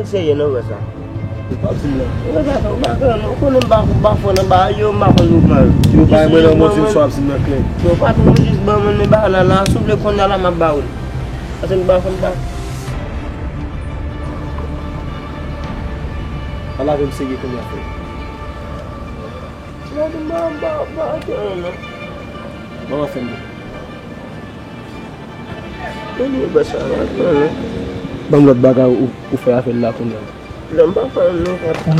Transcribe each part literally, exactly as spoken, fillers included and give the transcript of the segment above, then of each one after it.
Serye non, frè sa. Ou p ap di m nan. Frè sa, ou pa konn, ou konnen m pa, m pa fò nan bagay yo, m pa konn mouvman yo. Yo bay mwen nan monti m sou ap di m nan kle. Yo, patwon, jis ban mwen men bagay la, la, si w vle kounye a la, m ap ba ou l. Paske m pa fò, m pa. Al avè m serye kounye a, frè. Ban m lòt bagay ou, ou fè afè l la kounye a. Non, m pa fè l non, papa.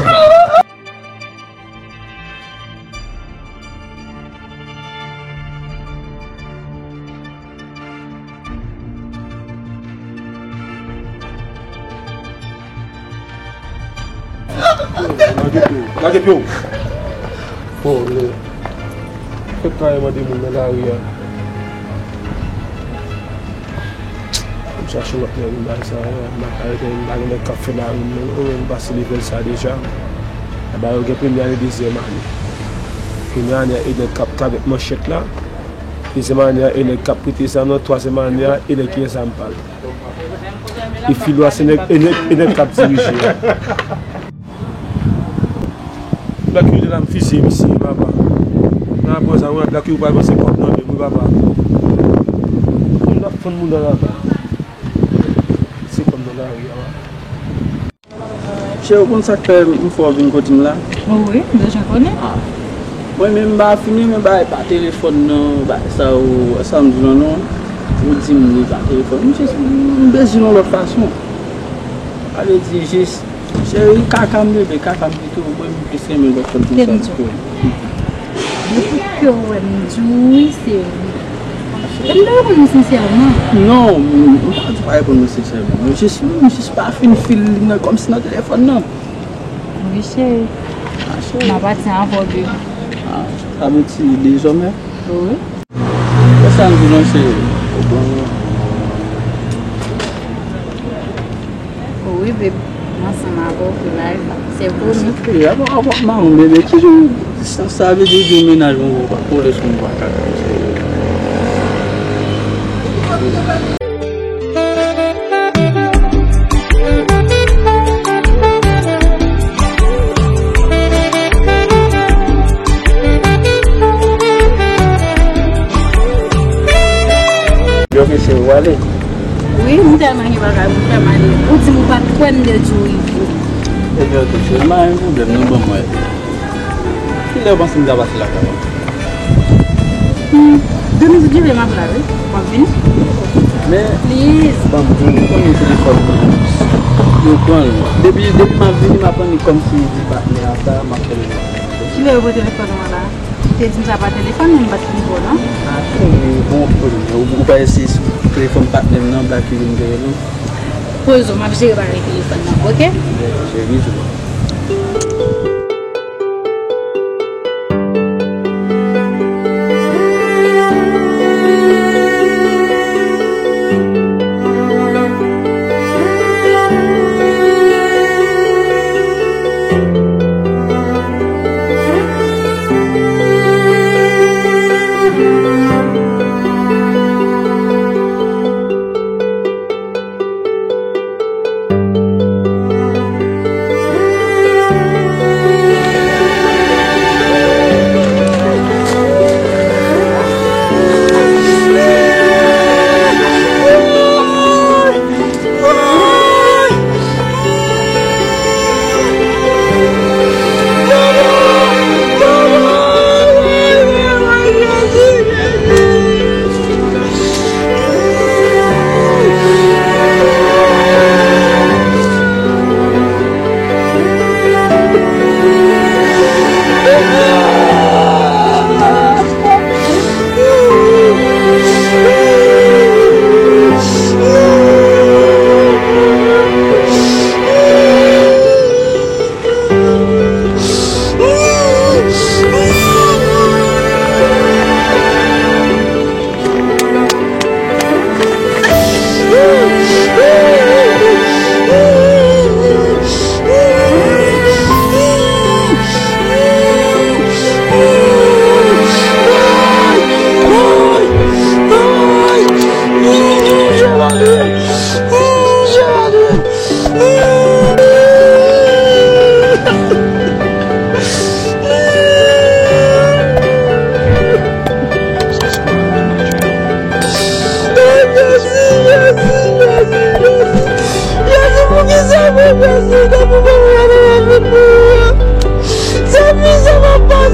Lage pye w. Lage pye w. Bon, le fèt kare mande moun nan lari a. M chache lòt nèg, m bay sa, m pa ka rete, m pa gen nèg k ap fè lari m non, m pase level sa deja. Aba yo gen premye ane, dezyèm ane. Premye ane a, e nèg k ap, k ap avèk manchèt la. Dezyèm ane a, e nèg k ap prete zam nan, twazyèm ane a, e nèg ki gen zam pa l. E filo a se nèg, e nèg, e nèg k ap dirije a. Black King te la m fizye misye, papa. Nan apre sa, wè, Black King pral panse kòb nan men m, wi, papa. Moun ap fann moun nan lari. Se kòb nan lari a, papa. Cheri, ou konn sa k fè m fè w vin kote m la? Wi, m bezwen konnen. Ah. Mwen menm m pa fin renmen bagay pa telefòn nan, bagay sa yo, sa m di w lan non. Ou di m wi pa telefòn. M jis, m bezwen yon lòt fason. Sa vle di jis, cheri, kaka m bebe, kaka m pito, mwen m plis renmen lòt fòm konsa pito. Depi ke w wè m di w wi, se wi. E m ta reponn ou sensèman. Non, m, m pa di w pa reponn mwen sensèman. Mwen jis, mwen jis pa fin feel li nan kòmsi nan telefòn nan. Wi, cheri. Ah, cheri. M ap pati avè w demen. Ah, sa vle di dezòmè? Wi. Wè sa m di non, cheri. Ou bon. Wi, babe. M ansanm avè w pou life. Se pwomi. Cheri, ap, ap, ap maron, bebe. Ki jan distans sa vle di ou gen mennaj mwen, ou pa kole sou mwen, pa kaka, cheri. Yo, mesye, ou ale? Wi, m tèlman gen bagay pou fè m ale. Ou di m ou pa t kwè m te di w rive. Ebyen, oke, cheri, m pa gen pwoblèm, non, ban m wè. Kilè w panse m ta pase lakay ou? Hmm, de minit, m ap la, wi. W ap vini? Men, please. Ban m di w, ou konnen telefòn nan. Yo pran l. Depi, depi m ap vini, m ap annik kòmsi di patnè a sa, m ap fè l. Kilè yo pran telefòn ou an la? Ou te di m sa pa telefòn, men m pa t fin pran, non? Ah, konnen, bon, konnen. Ou, ou pa eseye sou telefòn patnè m nan, Black King m te rele w. Poze w, m ap jere bagay telefòn nan, oke? Jere, jere.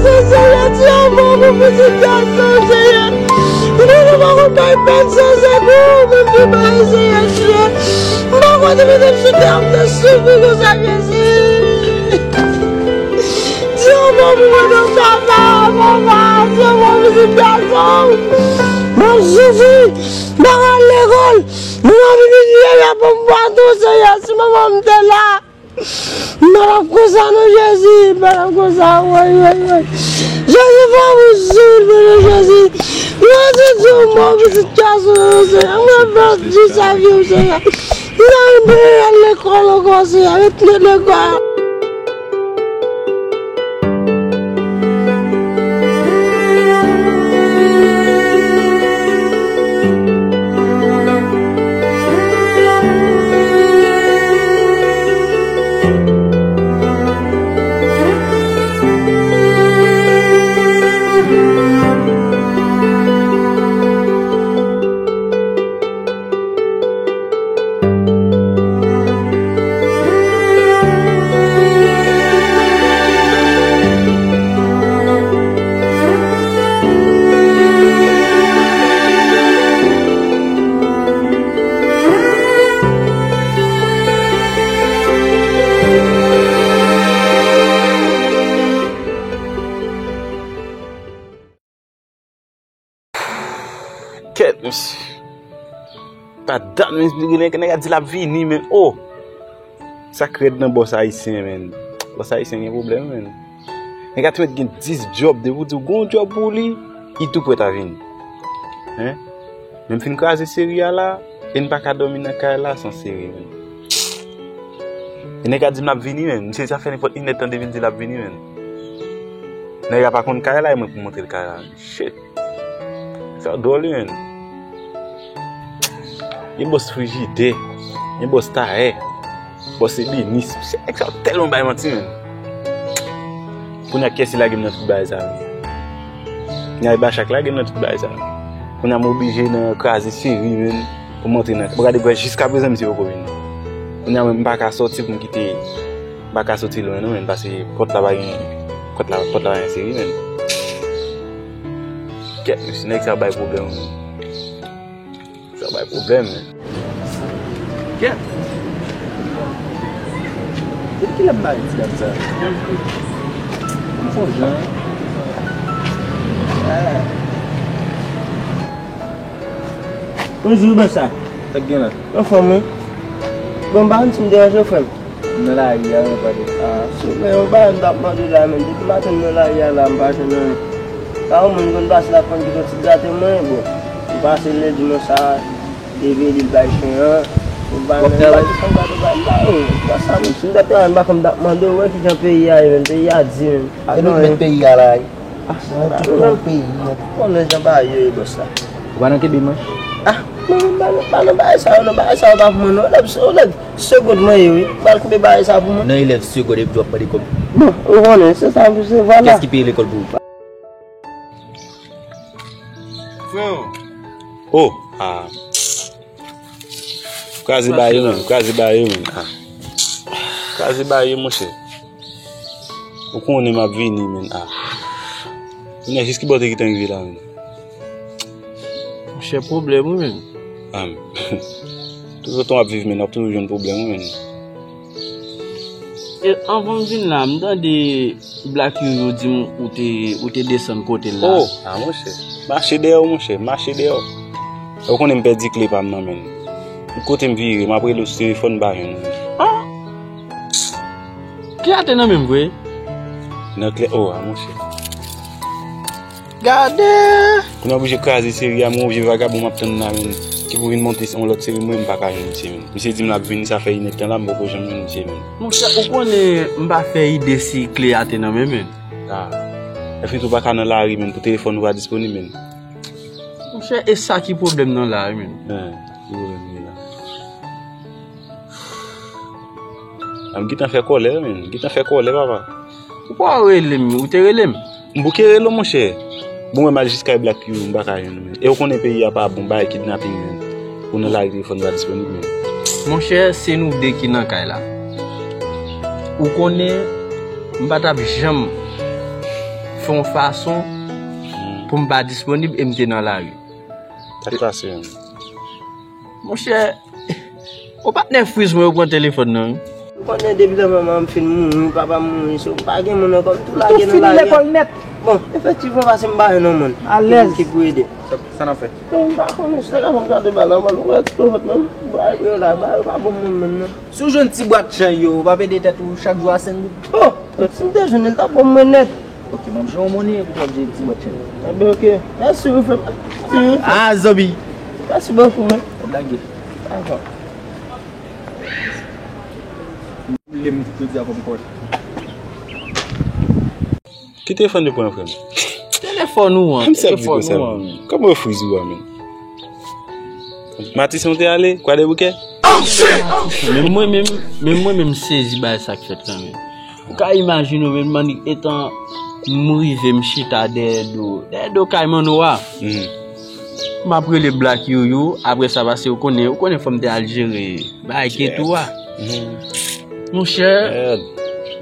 Senyè, ti anmò pou pitit gason, Senyè. Ou konnen m pa konn bay pèsonn sekou, menm pi bay, Senyè, Senyè. M pa konn depi m sou tè, m te soufri konsa, Jezi. Ti anmò pou mwen, non, papa, papa, ti anmò pou pitit gason. M ap soufri, m pa ka al lekòl. Mwen anvi vin leve pou m pa tou, Senyè, si manman m te la. M pa t ap konsa non, Jezi, m pa t ap konsa, woy, woy, woy. Jezi, fè m yon souri, non, Jezi. Jezi, di yon mo, pitit gason, non, Senyè. Mwen fè di sa, vye, Senyè. M pa vle al lekòl ankò, Senyè, ret nan lekòl. Kèt, mesye. Pa dat, men, nèg la di l ap vini, men, oh! Sa k rèd nan bòs ayisyen, men. Bòs ayisyen gen pwoblèm, men. Nèg la te mèt gen dis djòb, depi w di w gen yon djòb pou li, li tou prèt a vini. Hein? Men m fin kraze seri a la, e m pa ka dòmi nan kay la san seri, men. E nèg la di m l ap vini, men. Misye sa fè nenpòt inèdtan depi l di l ap vini, men. Nèg la pa konn kay la, e mwen pou montre l kay la, men. Shit. Sa dwòl, wi, men. Gen bòs frijidè, gen bòs tayè, bòs ebenis. Nèg sa tèlman bay manti, men. Kounye a, kiyès ki lage m nan tout bagay sa, men? Kounye a, e Bachak lage m nan tout bagay sa, men. Kounye a, m oblije nan kraze seri, men, pou m antre nan. Bon, gade, bwè, jiskaprezan, misye poko vini. Kounye a, mwen, m pa ka sòti pou m kite, m pa ka sòti lwen, non, men, paske pòt la pa gen, pòt la, pòt la pa gen seri, men. Kèt, mesye, nèg sa bay pwoblèm, wi. Sa bay pwoblèm, men. Kèt. Depi kilè m pa wè ti dam sa? M fè yon jan. Ah. Bonjou, bòs la. Sa k gen la? Anfòm, wi. Bon, m pa konn si m deranje w, frè m. M nan lari a, wi, pale. Ah, souple, yon bagay m t ap mande w la, men. Depi maten m nan lari a la, m pa jwenn anyen. Pa yon moun konn pase l ap konn kite yon ti gate mwen, bon. M pase lendi mwen sa, leve li bay chen an. Ou bay men, bay chen an, bay men, bay men. Oh, pa sa, m, si m t ap travay, m pa konn m t ap mande w, wè kijan peyi a ye, men. Peyi a di, men. E nou k mèt peyi a la, wi. Ah, se yon tout bon peyi, men. Konnen jan bagay yo ye, bòs la. Ou pa nan kenbe mwen? Ah, mwen menm pa nan, pa nan bagay sa yo, non, bagay sa yo pa pou mwen, non. Elèv, elèv segond mwen ye, wi. Ou pral kenbe bagay sa pou mwen? Nan elèv segond, epi w ap mande kòb. Bon, ou konnen, se sa, se vwala. Kiyès ki peye lekòl pou ou? Freo. Oh, ah. Kraze ba yo, men, kraze ba yo, men. Ah. Kraze ba yo, monchè. Ou konnen m ap vini, men. Ah. Kounye a, jis ki bò te gentan rive la, men. Monchè, pwoblèm, wi, men. Ah, men. Touzotan w ap viv, men, w ap toujou jwenn pwoblèm, wi, men. E anvan m vin la, m tande Black Yoyo di m ou te, ou te desann kote l la. Oh, ah, monchè. Mache dèyè w, monchè, mache dèyè w. Ou konnen m pèdi kle pa m nan men l. Tout kote m vire, m ap rele w sou telefòn, m pa jwenn ou. Ah! Kle a te nan men m vre? Nan kle, oh, ah, monchè. Gade! Kounye a oblije kraze seri a, mwen yon vye vagabon m ap tann la, men, ki pou vin monte yon lòt seri, mwen, m pa ka jwenn misye, men. Misye di m l ap vini, sa fè inèdtan la, m poko janm jwenn misye, men. Monchè, ou konnen m pa fè ide si kle a te nan men, men. Ah. Èske tou pa ka nan lari, men, pou telefòn ou pa disponib, men? Monchè, e sa ki pwoblèm nan la, men. Hein, ki pwoblèm li la? Ah, m gentan fè kòlè, men. M gentan fè kòlè, papa. Ou pa rele m, ou te rele m? M bouke rele w, monchè. Bon, mwen m al jis kay Black Yoyo, m pa ka jwenn ou, men. E ou konnen peyi a pa bon, bagay kidnaping, men. Ou nan lari, telefòn pa disponib, men. Monchè, se nou de ki nan kay la. Ou konnen, m pa t ap janm fè yon fason pou m pa disponib e m te nan lari. Sa k pase menm? Monchè, yon patnè friz mwen yo pran telefòn nan, wi. Ou konnen depi lè manman m fin mouri, papa m mouri, so m pa gen moun ankò, m tou lage nan lari a. Lekòl nèt. Bon, efektivman, pase m pa jwenn yon moun ki pou ede. Sa, sa n ap fè? Bon, m pa konnen, se la m gade ba la, man, ou wè tout lòt, man. Ba yo la, ba yo pa bon moun menm, non. Si w jwenn ti bwat chay yo, w p ap ede tèt ou chak jou a senk goud? Oh, si m te jwenn li, l t ap bon mwen nèt. Ok, m ap jwenn yon monnen pou w ap jwenn ti bwat chay yo. Enben, ok. Mèsi, wi, frè m. Ah, zanmi. Mèsi bokou, men. Lage. Dakò. Lè m jodi a kòm kòd. Ki telefòn yo pran, frè m? Telefòn ou an, telefòn ou an. Kòman yo friz ou a, menm? Matisan ou te ale? Kwadèboukè? Men mwen menm, men mwen menm sezi bay sa k fèt la menm. Ou ka imajine w menm, man, etan m rive m chita dèyè do, dèyè do kay Manno a. M ap rele Black Youyou, apre sa pase ou konnen, ou konnen fò m te al jere bagay ke tou a. Monchè,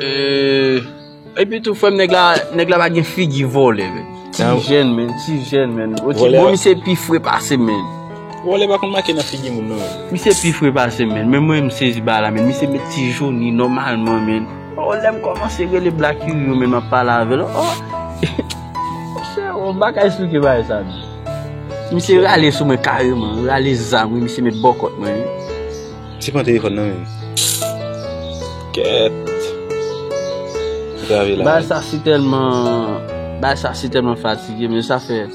euh, epi tou, frè m, nèg la, nèg la pa gen figi vòlè, men. Ti jèn, men, ti jèn, men. Bon, misye pi fre pase m, men. Vòlè pa konn make nan figi moun, non, men. Misye pi fre pase m, men. Men mwen, m sezi ba la, men. Misye met ti joni nòmalman, men. Oh, lè m kòmanse rele Black Youyou, men, m ap pale avè l. Oh, monchè, oh, m pa ka esplike bagay sa, men. Misye rale sou mwen kareman, rale zam, wi, misye met bò kòt mwen, wi. Ti pran telefòn nan menm. Kèt. Grave la. Bagay sa si tèlman, bagay sa si tèlman fatige, men sa fè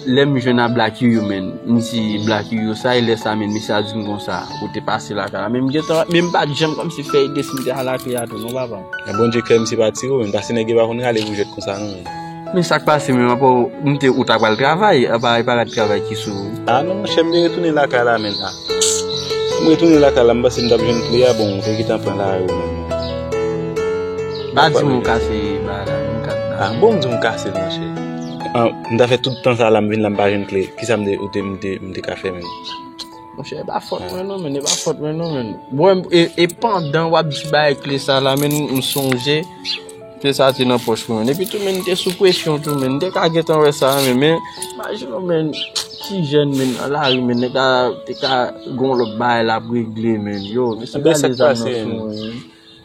lè m jwenn a Black Youyou, men, m di Black Youyou sa, e lè sa, men, misye a di m konsa, ou te pase lakay la, men m gentan, men m pa t janm kòmsi fè ide si m te al lakay la tou, non, papa. A Bondye klè, misye pa tire w, men, paske nèg yo pa konn rale pou jwèt konsa, non, men. Men sa k pase menm, apa w, m te, ou ta pral travay, apa e pa rad travay ki sou ou? A non, monchè, m te retounen lakay la, men, a. M retounen lakay la, m panse m t ap jwenn kle a, bon, ou te gentan pran lari ou menm. Pa di m ou kase bagay la, menm kat la. A, bon, m di m kase l, monchè. A, m ta fè tout tan sa la, m vin la, m pa jwenn kle. Kisa m te, ou te, m te, m te ka fè menm? Monchè, e pa fòt mwen non, men, e pa fòt mwen non, men. Bon, e, e pandan w ap di bagay kle sa la, men, m sonje kle sa te nan pòch mwen, men. Epi tou, men, m te sou presyon tou, men. M te ka gentan wè sa, men, men, imajine w, men, ti jèn, men, nan lari, men, nèg la te ka gon lòt bagay l ap regle, men. Yo, mesye, gade zam nan sou mwen, men.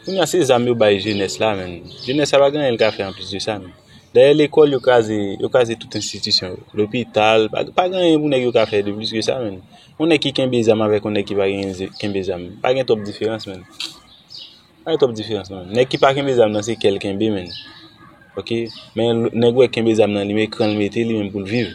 Kounye a, se zam yo bay jenès la, men. Jenès la pa gen anyen l ka fè anplis de sa, men. Dayè lekòl, yo kraze, yo kraze tout enstitisyon yo. Lopital, pa, pa gen anyen pou nèg yo ka fè de plis ke sa, menn. Yon nèg ki kenbe zam avèk yon nèg ki pa gen ze-, kenbe zam, pa gen twòp diferans, menn. Pa gen twòp diferans, non. Nèg ki pa kenbe zam nan, se kè l kenbe, menn. Oke? Men l-, nèg wè kenbe zam nan, li met kran l mete li menm pou l viv.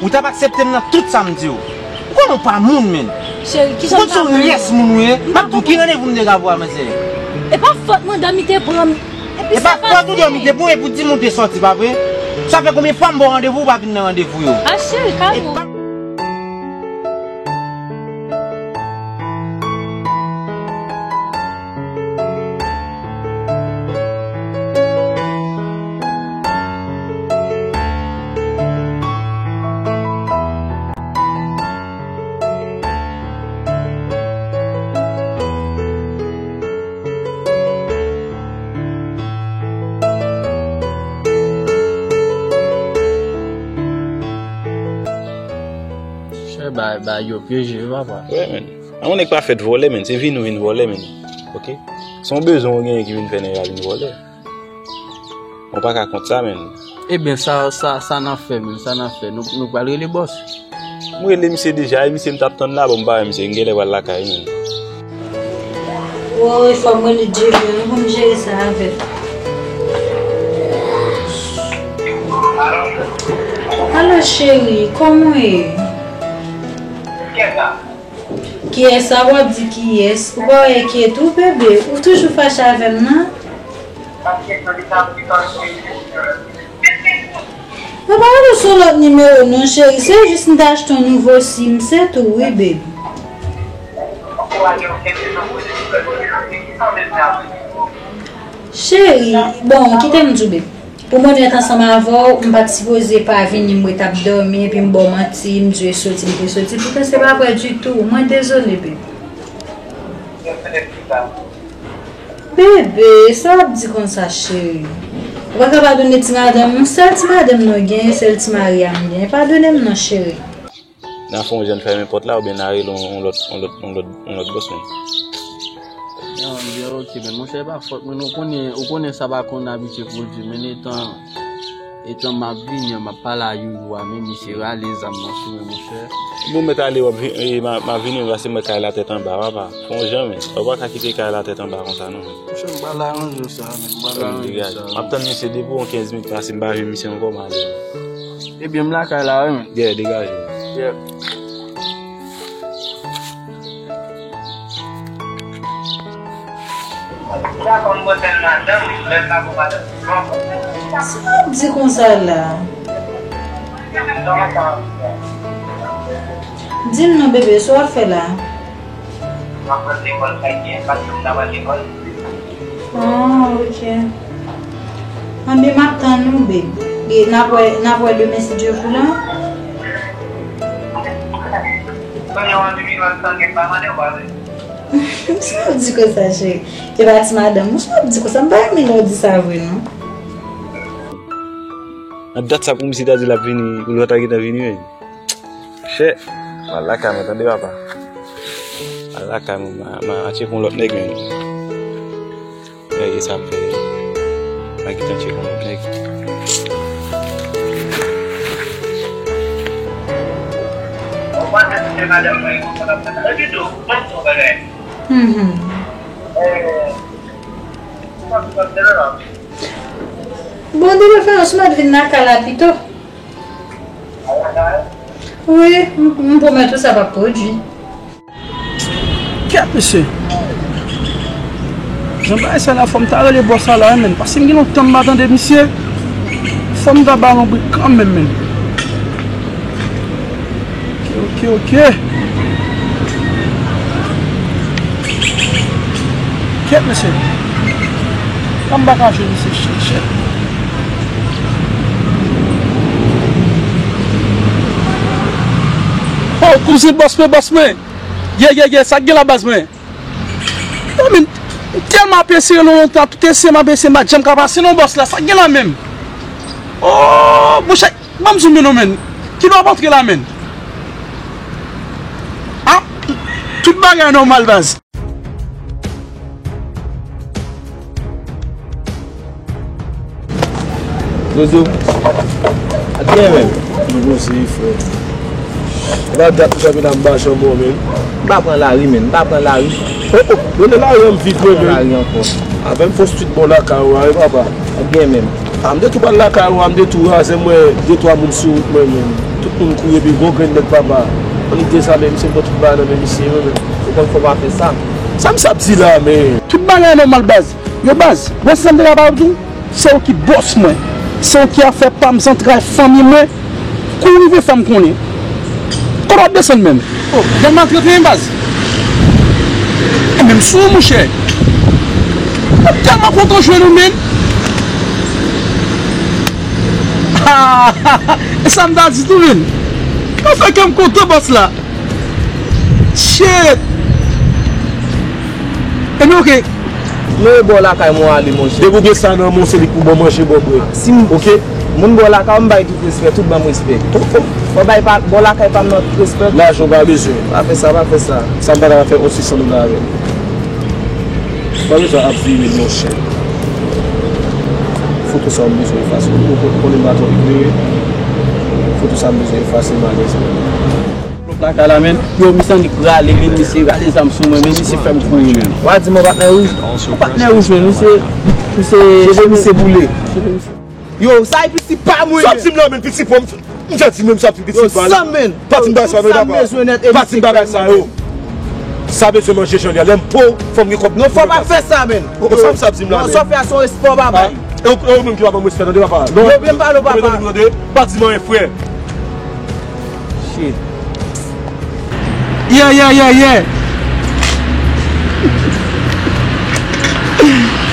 Ou t ap aksepte m nan tout sa m di w. Ou konnen w pa moun, menm. Cheri, kijan m ta moun? Ou konn se yon rès moun ou ye? M ap di w ki randevou m te ka pran, manzè. E pa fòt mwen, dòmi te pran m. E pa fòt ou dòmi te pran w, epi w di m ou te sòti, pa vre? Sa fè konbyen fwa m ba w randevou, ou pa vin nan randevou yo? A, cheri, kalme w. Chè, bay, bay yo pyeje wi, papa. Wi, menn. Yon nèg pa fèt vòlè, menn. Se vin ou vin vòlè, menn. Oke? Se yon bezwen ou genyen ki vin fè nèg la vin vòlè. Ou pa ka kont sa, menn. Ebyen, sa, sa, sa n ap fè, menn? Sa n ap fè? Nou, nou pral rele bòs. M rele misye deja, e misye m t ap tann la, bon, m pa wè misye, m genlè pral lakay, menn. Woy, fò m rele Djevè wi, pou m jere sa avè l. Alo, cheri, kòman w ye? Kiyès sa w ap di kiyès? Ou pa wè enkyete w, bebe? Ou toujou fache avè m nan? Mwen pa rele w sou lòt nimewo non, cheri. Se jis m te achte yon nouvo sim, se tou, wi, baby. Cheri, bon, kite m di w, baby. Pou m onèt ansanm avè w, m pa t sipoze pa vini, m ret ap dòmi, epi m ba w manti, m di w e soti, m te soti. Poutan se pa vrè ditou. Mwen dezole, bebe. Bebe, sa w ap di konsa, cheri? Ou pa ka padone ti madanm ou? Sèl ti madanm nou genyen, sèl ti mari a m genyen. Padone m non, cheri. N a fè yon jan fèmen pòt la, oubyen n a rele yon, yon lòt, yon lòt, yon lòt, yon lòt bòs, men. Non, m di, ok, men monchè, e pa fòt mwen, non, ou konnen, ou konnen sa pa konn abitye pwodui, men etan, etan m ap vini an, m ap pale a Youyou a, men misye rale zam nan sou mwen, monchè. Bon, mèt ale, w ap vi-, e, m a, m a vini, paske mwen kay la tèt anba, papa. Fè yon jan, men. Ou pa ka kite kay la tèt anba konsa, non, men. Monchè, m pral aranje w sa, men. M pral aranje w sa. M ap tann misye depi yon kenz minit pase, m pa jwenn misye ankò, m ale. Ebyen, m lakay la, wi, men. Yeah, degaje. Yeah. Sa w ap di konsa la? Di m non, bebe, sa w ap fè la? Ah, ok. Anben, m ap tann ou, babe. E n ap wè, n ap wè demen si Dye vle. Sa w ap di konsa, cheri? E pa ti madanm ou, sa w ap di konsa? M pa renmen lè w di sa vre, non. Nan dat sa, kòmsi ta di l ap vini, pou lòt la gentan vini, wi. Chè, m al lakay mwen, tande, papa. M al lakay mwen, m a, m a tcheke yon lòt nèg, men. Nèg sa ap fè. M a gentan tcheke yon lòt nèg. Mhm. Bon, de preferans, m ap vin lakay la pito. Wi, m, m pwomèt ou sa p ap pwodui. Kèt, mesye. Jan bagay sa la, fò m ta rele bòs la la, wi, menn. Paske m gen lontan m pa tande misye. Fò m ta ba l yon brik kanmenm, menn. Ok, ok, ok. Kèt, mesye. Sa m pa ka jwenn misye, chèt, chèt. Oh, kouzen bòs mwen, bòs mwen. Ye, ye, ye, sa k gen la, baz mwen? Yo, men, m tèlman ap eseye lontan, tout eseye m ap eseye, m pa janm ka pase non bòs la, sa k gen la menm? Oh, monchè, ban m zoom in non, menn. Kilè w ap antre la, menn? Ah, tout bagay nòmal, baz. Zozo, ap byen, menm? Mwen poze, frè. E pa dat ou fè vin ap mache anba w, menm. M pa pran lari, menm. M pa pran lari. Oh, oh, rele lari an m vit, mwen, menm. Lari ankò. Avè m fò street bò lakay ou a, wi, papa. Ap byen, menm. A, m te tou pral lakay ou a, m te tou razè, m wè de twa moun sou wout mwen, menm. Tout moun kouri, epi gwo grenn nèg, papa. Annik dezame, misye pran tout bagay nan men misye, wi, menm. Ou konn fò pa fè sa. Sa misye ap di la, menm? Tout bagay nòmal, baz. Yo, baz, wè sa m te ka ba w tou? Se ou ki bòs mwen. Se ou ki afè pa m, zantray fanmi mwen. Kou rive fè m konnen. Kòman w ap desann menm? Oh, jan maltrete m, baz. E menm sou ou, monchè. Mwen tèlman kontan jwenn ou, menn. E sa m ta di tou, menn. Mwen fè kè m kontan, bòs la. Shit! Ebyen, ok. Men e bò lakay mwen ale, monchè. Depi w gen sa nan men w, se li k pou ban w manje, ban w bwè. Si m, ok, moun bò lakay, m bay tout respè, tout ban m respè. Fò bay pa, bò lakay pa m nan tout respè. Lajan w pa bezwen. Pa fè sa, pa fè sa. Sa m pa ta ka fè yon sis san dola avè l. Pa bezwen ap vire l, monchè. Foto sa w m bezwen efase. Ou konnen m pa twò eklere. Foto sa m bezwen efase, malèz. Lakay la, menn. Yo, misye annik rale, menn, misye rale zam sou mwen, menn, misye fè m kouri, menn. W a di m yon patnè wouj? Yon patnè wouj, menn, misye, misye, cheve misye boule. Cheve misye. Yo, sa e piti pa mwen, menn. Sa w di m la, menn, piti pa m. M te di menm sa, piti pa. Yo, sa, menn. Pa di m bagay sa, menn, papa. Pa di m bagay sa, yo. Sa bezwen manje jan li a. Lè m po, fò m gen kòb. Non, fò pa fè sa, menn. Ou konprann sa m di m la, menn? Non, sa w fè a se yon espò, papa. E ou, e ou menm ki pa ban m respè, tande, papa. Non. Yo, byen pale, papa. Pa di m anyen, frè. Shit. Yeah, yeah, yeah, yeah.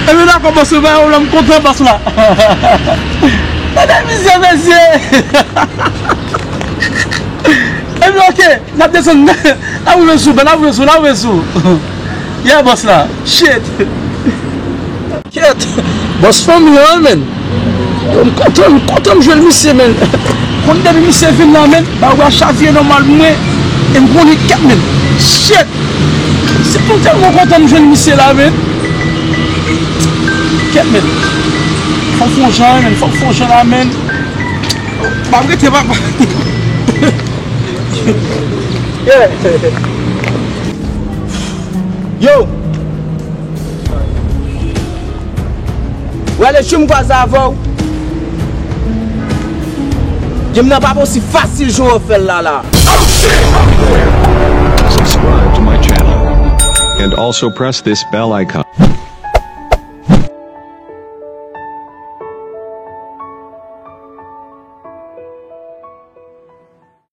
Ebyen dakò, bòs, mwen pa gen pwoblèm, m kontan, bòs la. Tande mizè, mesye. Ebyen, ok, n ap desann. N ap rive sou, n ap rive sou, n ap rive sou. Yeah, bòs la. Shit. Kèt. Bòs, fanmi an, men. Yo, m kontan, m kontan m jwenn misye, men. Konn depi misye vin la, men, bagay la chavire nòmal pou mwen. E m konnen kèt, men. Shit. Se pou m tèlman kontan m jwenn misye la, men. Kèt, men. Fò m fè yon jan, men. Fò m fè yon jan la, men. M ap rete, papa. Yeah. Yo! Wè le chou m kwaze avè w. Game nan pa posib fasil jan w fè l la la. Subscribe to my channel. And also press this bell icon.